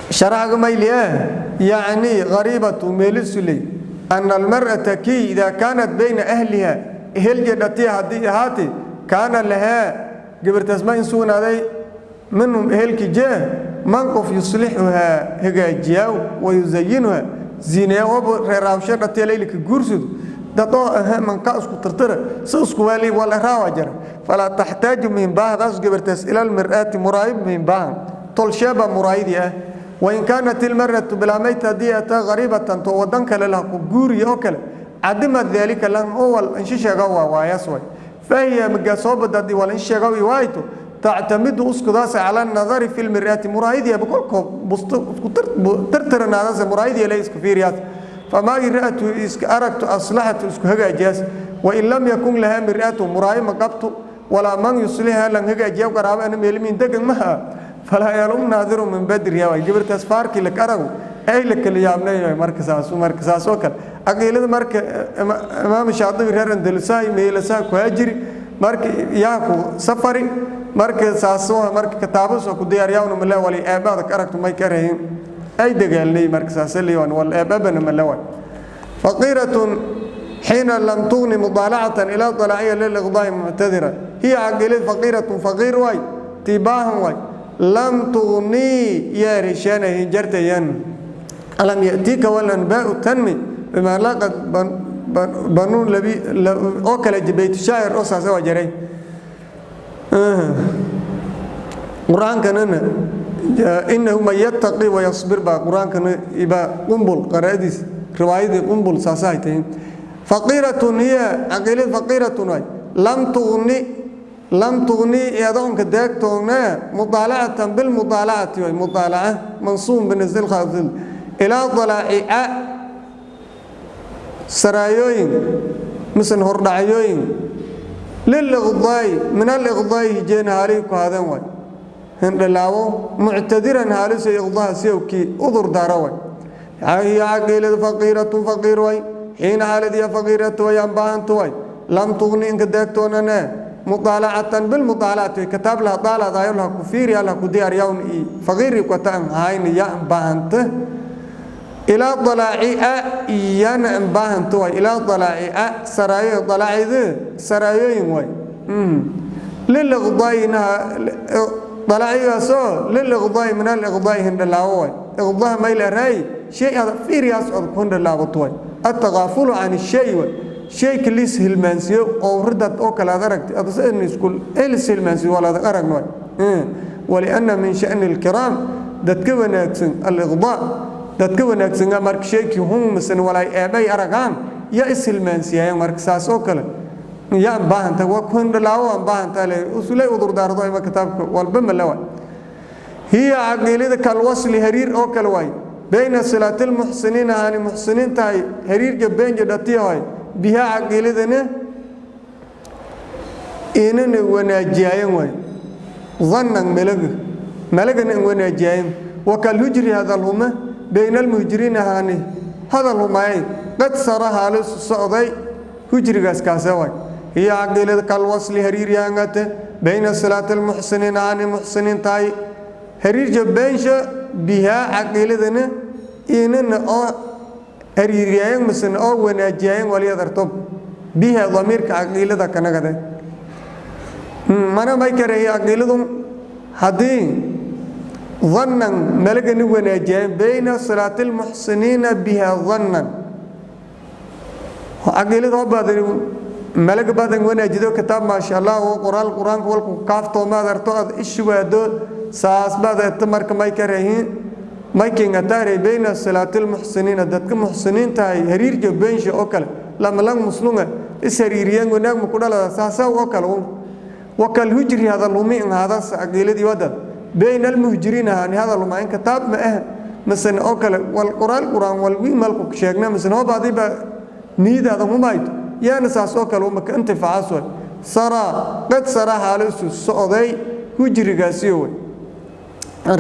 شرع ما ليه يعني غريبة ميلسلي أن المرأة كي إذا كانت بين أهلها هل جدتها هدي هاتي كان لها قبرت اسماء إنسون هذي منهم أهلك جاه منقف يصلحها هجاجياو ويزينها زينة وبرراوشة ليلك جورسد dadoo aha manka isku tirtira si isku wali wala raawa jara. Falaa taxtaaju min baahdaas gabartaas ila almir'aati muraayib min baahan tolsheeba muraayidi ah. Wain kaanat ilmar'atu bilaamayta haddii ataa gariibatan to wadan kale lah ku guuriya oo kale cadima daalika lan owal inshisheega waa waayaas way fahiya magasoo badadi wal insheega waayto tactamidu uskudaas cala nadari fi lmir'aati muraayidi boqolko busto isku tirtiranaadaas muraayidi la isku fiiriyaas فما رأت إسك أركت أصلحت إسك هجاجاس. وإن لم يكن لها مرآة مراي مقبت ولا من يصلحها لن هجاجيا وقرابة أنا ميلمين دقن مها فلا يلوم ناظر من بدر يا وي جبرت أسفارك لك أرغو أي لك اللي يعملني مركز أسو مركز أسوكل أقيل مرك إمام الشاطبي رهر اندلساي ميلسا كهاجري مرك ياكو سفري مرك ساسوها مرك كتابس وكديار ياونو ملا ولي آبادك أركت ما يكرهين أي دقال لي مركز سليوان والآبابنا من لوان. فقيرة حين لم تغني مضالعة إلى طلعية للإغضاء معتذرة. هي عقلت فقيرة، فقير واي تباه واي لم تغني يا رشانة هجرت ين ألم يأتيك والأنباء تنمي بما لاقت بنون لبي أوكل بيت الشاعر أصلا سوى جري. قرآن كان Inahu man yattaqi wayasbir baa Qur-aankana ibaa Qumbul qaraa'adiis, riwaayadii Qumbul saasahay tahin. Faqiiratun hiya caqiilid, faqiiratun waay. Lam tuqni, lam tuqni adoonka deegtoonee mudaalacatan bilmudaalacati waay. Mudaalaca mansuum binasl khaasil ilaa dalaacica, saraayooyin misan hordhacyooyin, liliqdaai, min aliqdaai hijeen haalay ku haadeen waay, hindhilaawo, muctadiran haaliso iqdaha siyowkii udur daara waay. Hiya caqiiladu faqiiratun, faqiir waay. Xiina xaaladiya faqiiratu way ambaahantu waay. Lam tuqni inka deegtoonane mudaalacatan bilmudaalacati, kitaab laha daaladayo, laha ku fiiriya, laha ku diyaaryawn i faqiiri kwata an hayni ya ambaahanta ilaa dalaacia iyana ambaahanta waay. Ilaa dalaacia saraayo, dalaacide saraayooyin waay. Liliqdaayinaha dalaacigaasoo liliqdaai, min aliqdaai hindhalaawo waay. Iqdaha mayl araay shay aad fiiriyaas ood ku hindhalaabato waay. Attaqaafulu can shay waay, shay kaliis hilmaansiyo oo ridad oo kale aad aragtay adsan isku elis hilmaansiyo walaad aragno waay. Walianna min sha'ni alkiraam, dadka wanaagsan, aliqdaa, dadka wanaagsan marka shaykii hun misan walaay eebay aragaan ya is hilmaansiyaayeen. Marka saas oo kale yaa baahanta waa ku hindhalaawo aan baahanta le usulay udur daardo ima kitaabka walba ma la waay. Hiya caqiilida kalwasli, hariir oo kale waay, bayna silaati lmuxsiniin ahaani muxsiniin tahay hariirka beenja dhatiya waay. Bihaa caqiilidana inana wanaajiyaayan waay, dannan malaga, malagana in wanaajiyaayan. Wakalhujri, hadalhuma, bayna almuhjiriin ahaani hadal humaayay, qad sara haali socday hujrigaas kaase waay. Hiya caqiilada kalwasli, hariir yaangate, bayna silaati almuxsiniin ahaani muxsiniin tahay hariirja beensha. Bihaa caqiiladana inana oo hariiriyaayan misena oo wanaajiyayan walyadartob. Biha damiirka caqiilada kanagade mana may kareeya caqiiladu haddii dannan malagani wanaajiyaayan bayna silaati almuxsiniina biha dannan. Caqiilada oo badan malaga badan wanaajido kitaab, maasha Allah, oo qoraal Qur-aanka walku kaaftoomaad arto aad ishuwaado saas baad eegto. Marka may kareehin maykingataaray bayna silaati lmuxsiniina, dadka muxsiniintahay hariirka beensha oo kale lamalang muslunga is hariiriyeen wanaag ma ku dhalada saasa oo kale. Wakalhujri, hadalhumi in hadas caqiiladii wadad bayna almuhjiriin ahaani hadalhuma in kitaab ma ah masane oo kale wal qoraal Qur-aan wal wiimalku sheegna masane hooba adiba niidaada humayto yaana saas oo kale umaka intifacaas way. Saraa, qad saraa xaalisu socday hujrigaasiyo way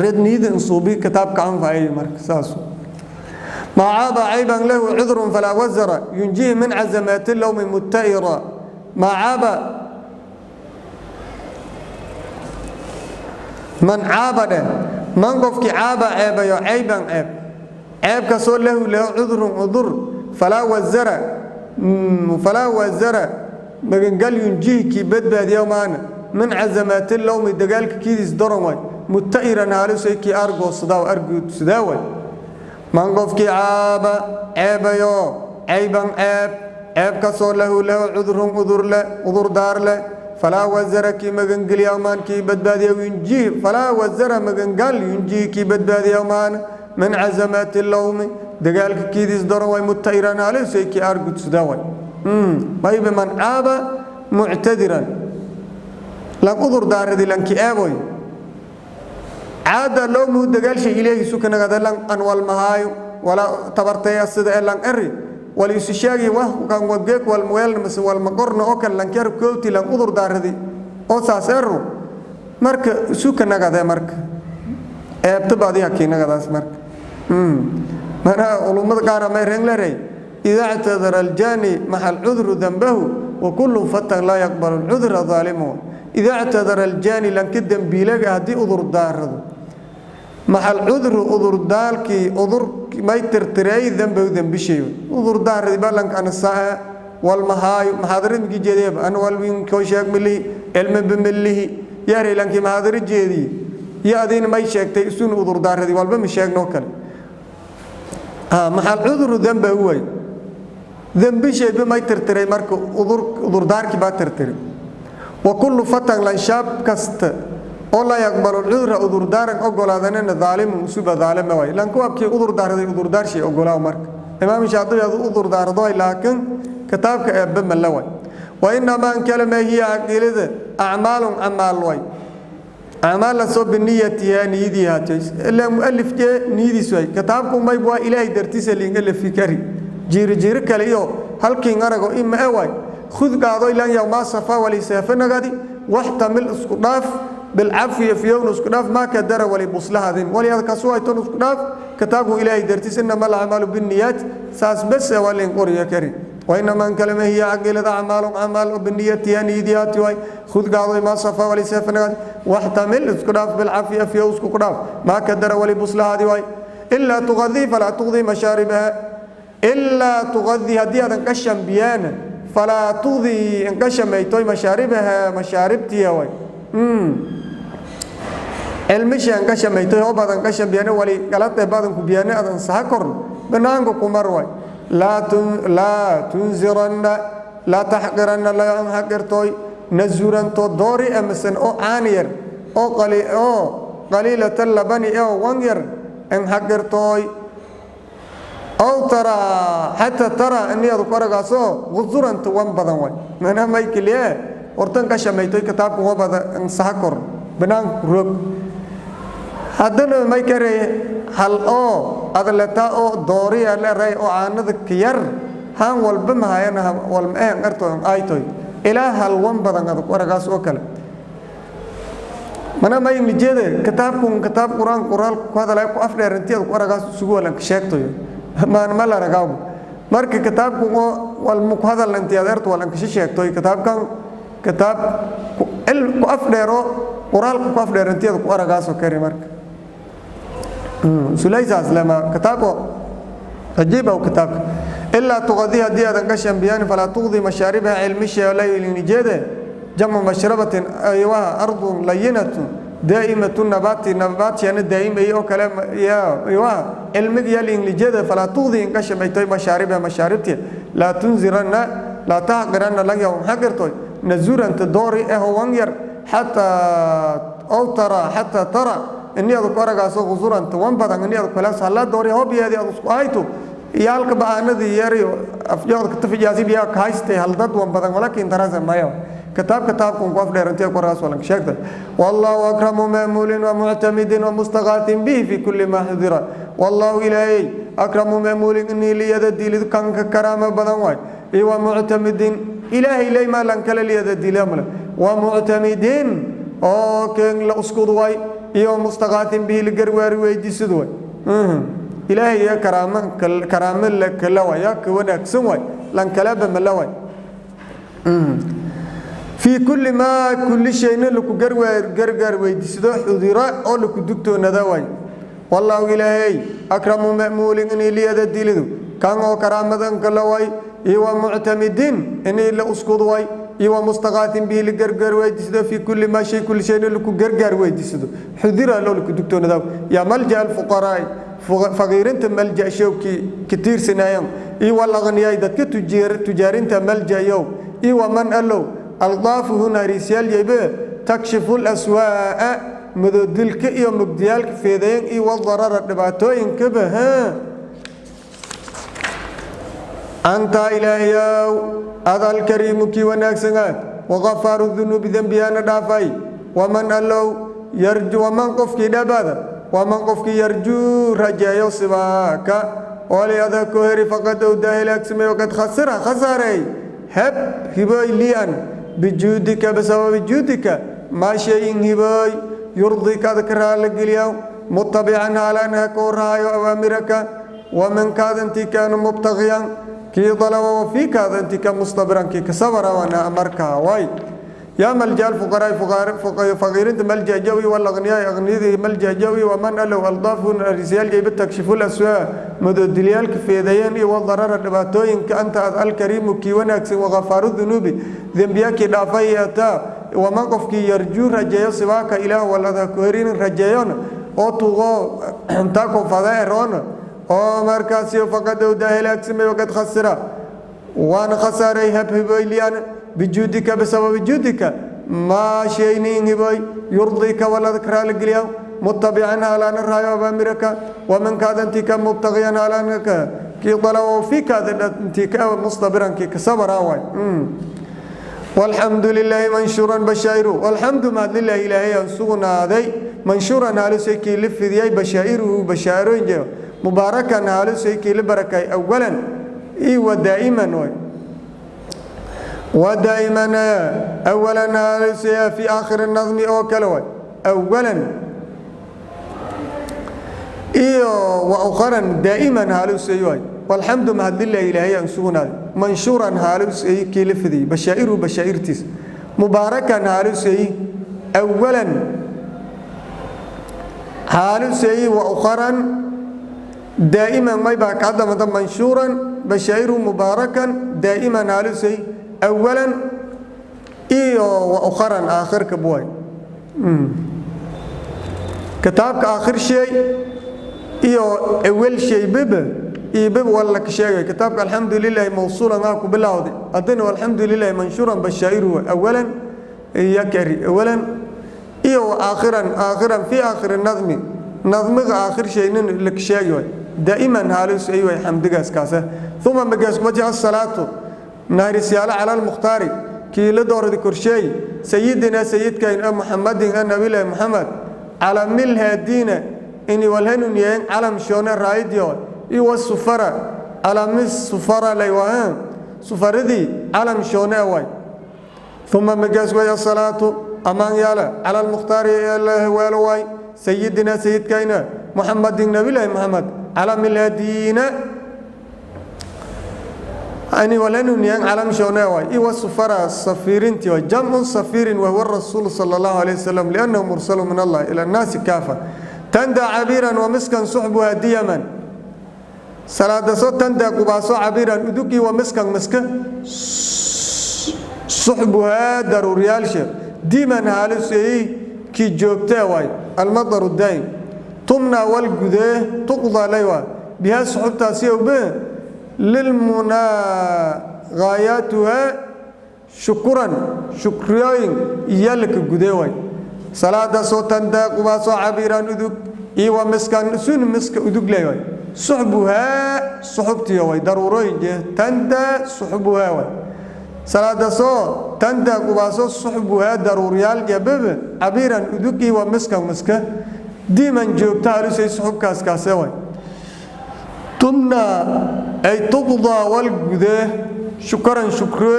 reed niida insuubi kitaabka anfacay. Marka saas ما عاب عيبا له عذر فلا وزر ينجيه من عزمات اللوم متئرا. ما عاب، من عاب ده، من قفك عاب عيب عيبا عيب عيب كسول له له عذر عذر فلا وزر، فلا وزر مغنقل ينجيه كي بدباد يومان من عزمات اللوم دقالك كيديس درن متئرا هالسي كي أرجو صداو أرجو صداوي. من قفك عاب عيب عيبا عيب عيب كسول له له عذر عذر له عذر دار له فلا وزر كي مغنقل يومان كي بدباد ينجيه فلا وزر مغنقل ينجيه كي بدباد يومان من عزمات اللوم دقالك كيديس درن متئرا هالسي كي أرجو صداوي. طيب من عاب معتذرا لن أذر دار دي لن كي عاد لومه دقالش إليه سكن غدا لن أنوال مهايو ولا تبرتي السيد لن أري وليسشاقي وه وكان وجيك والمويل مس والمقرن أوكل لن كير كوتي لن أذر دار دي أو ساسرو مرك سكن غدا مرك ابتبع دي هكي نغدا مرك منا علومة قارة ما يرهن إذا اعتذر الجاني مع العذر ذنبه وكل فتى لا يقبل العذر ظالمه. إذا اعتذر الجاني لن كدن بيلقى هدي أذر دار مع العذر أذر دالكي أذر ما يترتري ذنبه ذنب شيء أذر دار بالك أنا الساعة والمهاي محاضرين جديد أنا والوين كوشاك ملي علم بمليه يا ري لنك محاضر جديد يا دين ما يشك تيسون أذر دار هذي والبم شاك نوكل مع العذر ذنبه هو ذنب شيء بما يترتري مركو أذر دارك باترتري. وكل فتى لن شاب كست Oo laa yaqbalu cudra, udurdaaran ogolaadanana, daalimun, usuba daalima waay. Lankuwaabkii udurdaarday udurdaarshay ogolaaw. Marka Imaam Shaadibi adu udurdaardoy, laakiin kitaabka eebbe mala waay. Wa inamaa kalama hiya caqiilada acmaalun, camaal waay, acmaal lasoo biniyatiha, niyadii haatay, ilaa mualif jee niyadiis waay. Kitaabku mayb waa Ilaahay dartiisa liinga la fikari jiiri jiiri kale iyo halkiin arago ima e waay. Khud, qaado ilan yowmaa safa wali seefanagadi, waxtamil, isku dhaaf, bilcafwi, fiyowna isku dhaaf, maa kadara wali buslahadin wali adkasu hayton isku dhaaf. Kitaabku Ilaahay dartiis, inama alacmaalu binniyaat, saas bes waa liin qoriyo kari. وإنما كلمة هي عقيلة أعمال، أعمال بنيتها، نيديات واي. خذ، قاضي، ما صفا ولي سيفنا، واحتمل، اسكو dhaaf، بالعافية، في اسكو dhaaf، ما كدر ولي بسلا هذه واي. إلا تغذي فلا تغذي مشاربها، إلا تغذي، هدي هذا انقشم بيانا، فلا تغذي، انقشم ايتوي، مشاربها، مشاربتي واي. Cilmishi anqashamaytoy hobaad anqashan biyane wali galad baadan ku biyane adan saha korn banaanka ku mar waay. Laa tunziranna, laa taxqiranna, laga xaqirtooy, nazuranto doori amasan oo caan yar oo oo qaliilata labani oo wan yar in xaqirtooy, aw taraa, xataa taraa, iniyadu ku aragaasoo guzuranta wan badan waay. Manaa may keliye hortan ka shamaytoy kitaabka hobada saha korn banaanka ku roog. Haddana may karey hal oo adletaa oo dooriya leeray oo caanada ka yar haan walba mahayana walma eh qarto aytoy ilaa hal wan badan adag waragaas oo kale. Mana may nijeede kitaabkun kitaab Quraan qoraal ku hadalay ku af dheerantiyada ku aragaas isugu walan ka sheegtoy maan ma la ragaabo. Marka kitaabku oo walma ku hadalantiyada erto walan ka sheegtoy, kitaabkan kitaab ku af dheero qoraalka ku af dheerantiyada ku aragaas oo kari. Marka sulaysaas lama kitaabko cajiib aw kitaabka. Ilaa tuqadii, haddii aadan qashan biyaan, falaa tuqdi mashaaribaha, cilmisha laylinjeede, jamcu mashrabatin aywaha ardun layinatun daa'imatu nabaati, nabaatiyana daa'imay oo kale aywaha cilmiga yalinlijeede. Falaa tuqdi, in qashamaytoy, mashaaribaha, mashaaribtiya. Laa tunziranna, laa taxqiranna, lan yawm xaqirtoy, nazuranta doori eho wan yar, xataa aw tara, xataa tara, iniyadu ku aragaaso qusuranta wan badan, iniyadu kalaas hala doori hobiyeedi aad isku ahayto iyo halka ba'aanadii yariyo afjoodka tafijaasi biyaa ka haystay haldad wan badan walakin tarasa maya. Kitaab kitaabkun ku afdheerantiya ku aragaas walan sheegtay. Wallaahu akramu ma'muulin wa muctamidin wa mustaqaatin bihi fi kulli ma xudira. Wallaahu, Ilaahay, akramu ma'muulin, inii liyada dilid kanka karaama badan waay, iyo wa muctamidin, Ilaahay ley maa lan kale liyada dila male, wa muctamidin, oo keen la uskud waay, iyo mustaqaatin bihi, la garwaari weydiisad waay. Ilaahay yaa karaamo karaamo la kala waay, yaa ka wanaagsan waay, lan kalaba mala waay. Fii kulli maa, kulli shayna laku garwaar gargaar weydiisado, xudira, oo laku dugtoonada waay. Wallaahu, Ilaahay, akramu ma'muulin, inii liyada dilidu kan oo karaamadan kala waay, iyo wa muctamidin, inii la uskud waay, iyo wa mustaqaatin bihi, la gargaar weydiisado, fii kulli maa shay, kulli shayna laku gargaar weydiisado, xudira, loo laku dugtoonada. Yaa malja alfuqaraa'i, faqiirinta malja showkii ka tiirsanayaan, iyo wal aqniyaay, dadka tujaarinta maljayow, iyo waman allow aldaafuhu, naariisyaal yebe, takshifu laswaa'a, madoodilka iyo mugdiyaalka feedayen, iyo wadarara, dhibaatooyinkaba ha. Anta, Ilaahayow, ad alkariimu, kii wanaagsanaad, waqafaaru dunuubi, dembiyaana dhaafay. Waman allow yarju, waman qofkii dhabaada, waman qofkii yarjuu, rajeeyo, sibaaka oli adaa ku heri, faqad owdaa, halaagsamay, waqad khasira, khasaareey. Hab, hibooy, lian bijuudika, bisababi juudika, maa shayin hibooy, yurdika, ada ka raala geliya, mutabican, haalaan koo raayo, awaamiraka. Waman kaadantii kaana mubtaqiyan, kii dalaba, wafiikaada intii ka mustabiran, kii ka sabara waana amarkaa waay. Yaa malja alfuqaraa, faqiirinta malja jawi, walaqniyaa, aqniyadii malja jawi, waman allow aldaafun arisyaal jayba, takshifu laswaa, madoodilyaalka feedayeen, iyo wadarara, dhibaatooyinka. Anta ad alkariimu, kii wanaagsan, wakafaaru dunuubi, dembiyakii dhaafay ataa. Waman qofkii yarjuu, rajeeyo, sibaaka, Ilaah walada ku herinin rajeeyona oo tuqo intaa kofada eroona oo markaasi, faqad owdaa, halaagsamay, waqad khasira, waana khasaaray. Habhiboyliyaan bijuudika, bisababi juudika. Maa shaynin hiboy yurdiika walad raaligeliya, mutabican halaana raayo awaamiraka, waman kaadantika mubtaqiyan halaanaka kii dalawo fika intii ka mustabiran kii kasabaraa waay. Walxamdu lilaahi manshuuran bashaa'iru, walxamdu mahad lilaahi Ilaahay aan sugnaaday, manshuuran haalisay kii la fidiyay, bashaa'iruhu bashaarooyin jeeyo, mubaarakan haalisay kii la barakay, awalan iyo wa daa'iman waay, ودائما أولا هالسي في آخر النظم أو كلا أولا iyo وأخرا دائما هالسي waay. والحمد mahad lillahi Ilaahay aan sugnaaday, manshuuran haalisay kii la fidiyay, bashaa'iru bashaa'irtiis, mubaarakan haalisay awalan haalisay وأخرا دائما ما يبقى قدم منشورا بشائر مباركا دائما هالسي أولا iyo وأخرا آخرka buway. Kitaabka aakhir shay iyo awal shay baba iyo bab wala ka sheegay kitaabka. Alxamdu lillahi mawsuulan ku bilowday, haddana alxamdu lillahi manshuuran bashaa'iruhu awalan yakari awalan iyo aakhiran, aakhiran fi aakhir nadmi, nadmiga aakhir shaynin la ka sheegay, daa'iman haalis ay way xamdigaas kaasa. Uma magaas waji asalaatu nahrisyaala cala almukhtaari kii la doorada korsheey, sayidina sayidkayn Muxamadin nabilahi Muxamed, calamil haadiina ini walhanuniyeen calam shoone raaydiyo iyo wasufara calamis sufara laywahaan sufaradii calam shoone waay. Uma magaas way asalaatu amaan yaala cala almukhtaari weelo waay, sayidina sayidkayna Muxamadin nabilahi Muxamed, calamil haadiina ani walanuniyaan calam shoone waay, iyo wasufara safiirintii waay, jamcu safiirin wahuwa rasuul sala Allahu alayhi wasalam liannahu mursalu min Allah ila annaasi kaafa. Tanda cabiiran wa miskan suxbuha diyaman, salaadaso tanda qubaaso, cabiiran udugii, wa miskan miska, suxbuhaa daruuryaalsha, diman haalisay kii joogtee waay, almadaru daa'im. Tumna wal gudee, tuqda laywa bihaa suxubtaasi owbe lilmunaa gaayaatuhaa shukuran shukriyooyin iyalka gudee waay. Salaadaasoo tandaa qubaasoo cabiiraan udug iyo wa miskan sun miska udug leh waay, suxbuhaa suxubtiyo waay, daruurooyin jee tandaa suxbuhaa waay. Salaadaasoo tandaa qubaaso suxbuhaa daruuryaal jababa cabiiran udug iyo wa miskan miska diiman joogta halisay suxubkaas kaase waay. Tumna ay tuqdaa wal gudee shukaran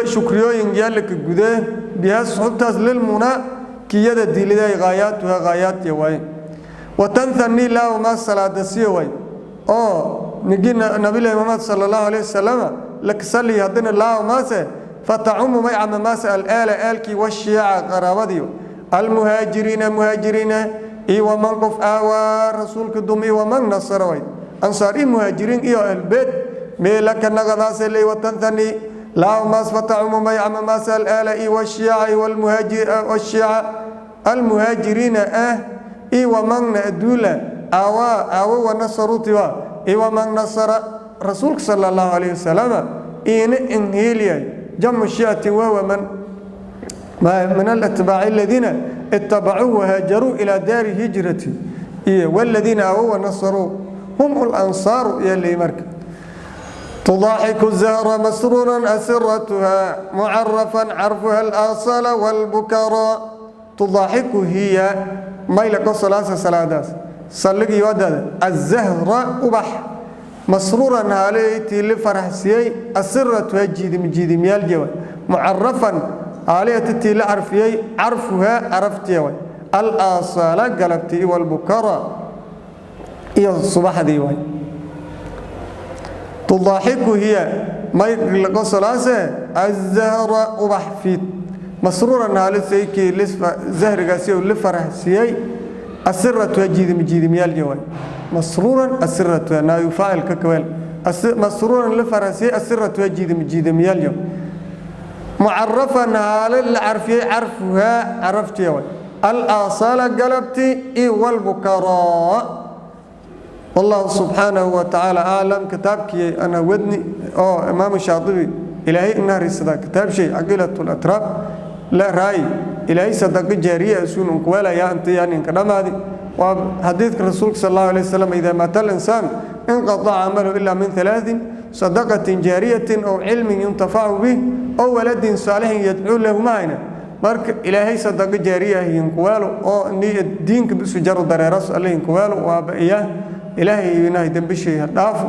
shukriyooyin yaalaka gudee bihaa suxubtaas lilmunaa kiyada diliday gaayaatuha gaayaatiya waaye. Watanthani laahuma salaada siya waay oo nigi nabilahi Muhammad sala Allahu alayhi wasalam lakasali haddana laahumaase fatacumu may camamaase alaala aalkii washiica qaraabadii, almuhaajiriina muhaajiriina, iyo waman qof aawaa rasuulka dum, iyo waman nasara way, ansaar iyo muhaajiriin iyo ahlbeed meela ka naqadaase ley. Watanthani laahumaas fatacumu may camamaase alaala iyo washiica iyo washiica almuhaajiriina ah, iyo wamanna aduula aawaa aawo wanasarutiwa, iyo waman nasara rasuulka sala Allahu alayhi wasalam iina inhiiliyay, jamcu shi'ati wahuwa man min alatbaaci aladiina ittabacuu wahaajaruu ilaa daari hijrati, iyo waladiina aawow wanasaruu hum lansaaru iyo ley. Marka تضاحك الزهر مسرورا أسرتها معرفا عرفها الآصال والبكرا. تضاحك هي ميل قصلاس سلاداس صلقي ودد الزهر أبح مسرورا هاليتي لفرح سيي أسرتها جيدم جيدم يالجوا، معرفا هاليتي لعرفيي عرفها عرفتي الآصال قلبتي والبكرا iyo subaxdii waay. Tudaaxiku hiya may qosolaase azahra ubax fiid masruuran haalisaykii zahrigaasi uu la faraxsiiyey asiratu jiidim jiidimyaalja waay. Masruuran asiratu naayu faacilka kaweel masruuran la faraxsiiyey asiratu jiidim jiidimyaalja, mucarafan haale la carfiyey carfuhaa caraftiya waay, alaasaala galabti iyo walbukaraa. والله سبحانه وتعالى أعلم. كتابك أنا ودني أو إمام الشاطبي إلهي إنها رسالة كتاب شيء عقيلة الأتراب لا رأي. Ilaahay sadaqa jaariya isuun unkuweelaya inta yaaninka dhammaadi. Waa xadiidka rasuulka sal allahu alayh wasalam: idaa maata alinsaan inqataca camalu ilaa min alaain, sadaqatin jaariyatin ow cilmin yuntafacu bih ow waladin saalixin yadcuu lahu. Mahayna marka Ilaahay sadaqa jaariya hinkuweelo oo diinka bisu jaro dareeras alle hinkuweelo. Waaba iya Ilaahay inahay dembishay ha dhaafo,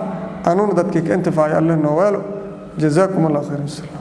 anuuna dadkii ka intifaacay alle noo weelo. Jazaakum Allah khayr. Wasalam.